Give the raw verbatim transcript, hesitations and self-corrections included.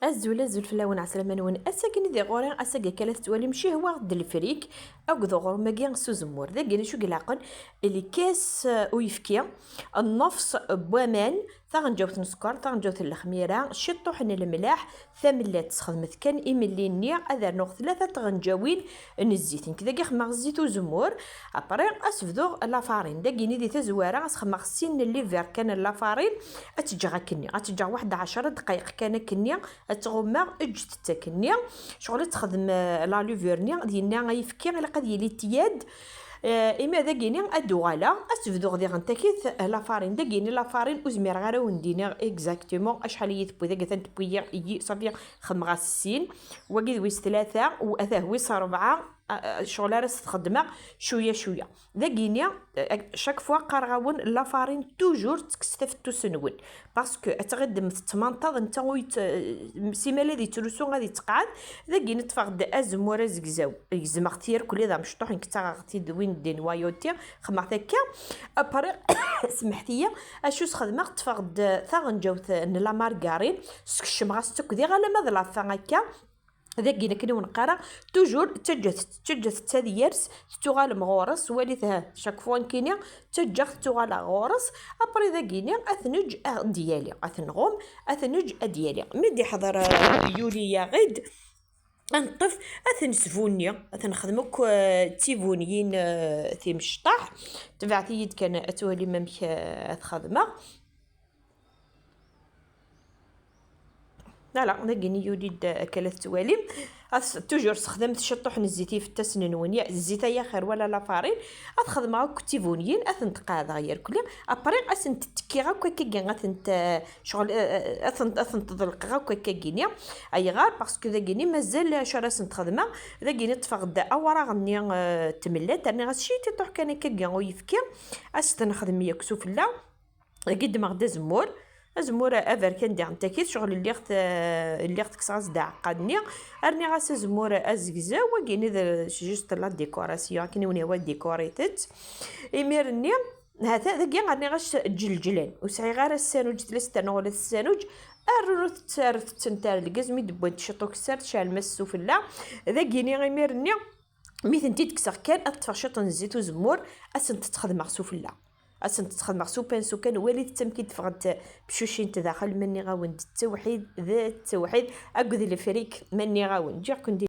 Azul, azul fell-awen, ɛeslama-nwen. Ass-agi-nni di ɣur-i, ass-agi akka la tettwalim cihwaɣ-d lefrik akked uɣrum-agi s uzemmur. Dagi acu i ilaqen? Lkas, eh, uyefki, nnefs n waman, taɣenǧawt n sskeṛ, taɣenǧawt n lexmira, ciṭṭuḥ n lemlaḥ, tamellalt, sxedmet kan imelli-nni, ad rnuɣ tlata tɣenǧawin n zzit. Nekk dagi xedmeɣ zzit uzemmur, après ad s-bduɣ lafarin. Dagi-nni di tazwara ad s-xedmeɣ sin n liver kan n lafarin, ad tt-ǧǧeɣ akkenni, ad tt-ǧǧeɣ waḥed ɛecṛa ddqayeq kan akkenni, ad tɣummeɣ, ǧǧet-tt akkenni. Ccɣel ad texdem, eh, la levure-nni, dinna ayefki ilaq ad yili tiyyad. Eh, imi ad agini ad d-uɣaleɣ, ad s-bduɣ diɣen takit, eh, la farine. Dagini la farine ur zmireɣ ara ad wen-d-iniɣ exactement acḥal iyi tewwi. Dagi atan tewwi-yi, safi, xedmeɣ-as sin, wagi d wis tlata, u atah wis rebɛa. Ah, ah, ccɣel ara s-t-xeddmeɣ cwiya cwiya. Dagini, eh, chaque fois qqareɣ-awen la farine toujours ttekkset afettus-nwen, parce que ad tɣiddem tettmantaḍ, netta ur yett-, eh, simmal ad yettrusu, ad yettqeɛɛed. Dagini ṭṭfeɣ-d azemmur azegzaw, gezmeɣ-t yerkli d amecṭuḥ, nekk ttaɣeɣ-t-id win d noyauté, xedmeɣ-t akka. Après, smeḥt-iyi, acu s-xedmeɣ? Ṭṭfeɣ-d taɣenǧawt n la margarine, skecmeɣ-as-tt akk diɣ alamma d la fin akka. Dagi akken i wen-qqareɣ, toujours ttaǧǧat, ttaǧǧat-tt ad yers, tettuɣalem ɣur-s, walit, ha, chaque fois nekkini ttaǧǧaɣ tettuɣaleɣ ɣur-s. Après dagini ad t-neǧǧ ad d-yali, ad t-nɣum, ad t-neǧǧ ad d-yali. Mi d-iḥḍer, eh, yuli yaɣ-id, ad neṭṭef, ad t-nesbunni, ad t-nexdem akk, eh, d tibunyin, eh, timecṭaḥ. Tebɛet-iyi-d kan ad twalim amek, eh, ad t-xedmeɣ. Voilà, dagini yuli-d, eh, akka la tettwalim. As-, toujours sexdamet ciṭṭuḥ n zzit i ifassen-nwen, ya, zzit ay axir wala la farine. Ad xedmeɣ akk d tibunyin, ad tent-qeɛdeɣ yerkli. Après, ad tent-ttekkiɣ akk akkagi, ad tent, eh, ccɣel, eh, eh, ad tent, ad tent-ḍelqeɣ akk akkagini. Ayɣer? Parce que dagini mazal acu ara sent-xedmeɣ. Dagini ṭṭfeɣ-d awraɣ-nni, eh, n tmellalt, rniɣ-as ciṭiṭuḥ kan akkagi uyefki. Ad s-ten-nexdem yakk sufella. Dagi ddmeɣ-d azemmur. Azemmur aberkan diɣen takit, ccɣel lliɣ t-, lliɣ tekkseɣ-as-d aɛeqqad-nni. Rniɣ-as azemmur azegzaw, wagini d juste la décoration, akken i wen-yehwa décorer-it. Imir-nni, hata, dagi rniɣ-as ǧelǧlan. Ur sɛiɣ ara ssanuǧ, tella s ternuɣ ula d ssanuǧ. Rrut, rrut tent ar lgaz, mi d-wwant ciṭ ukessar, tceɛlem-as sufella. Dagini, imir-nni, mi tent-id-kkseɣ kan, ad ṭṭfeɣ ciṭ n zzit uzemmur, ad sent-tt-xedmeɣ sufella. Ad sent-xedmeɣ s upansu kan, walit amek i d-ffɣent tebcucin daxel, ma nniɣ-awen-d d tawḥid, d tawḥid, akked lefrik, ma nniɣ-awen. Ǧǧiɣ-ken di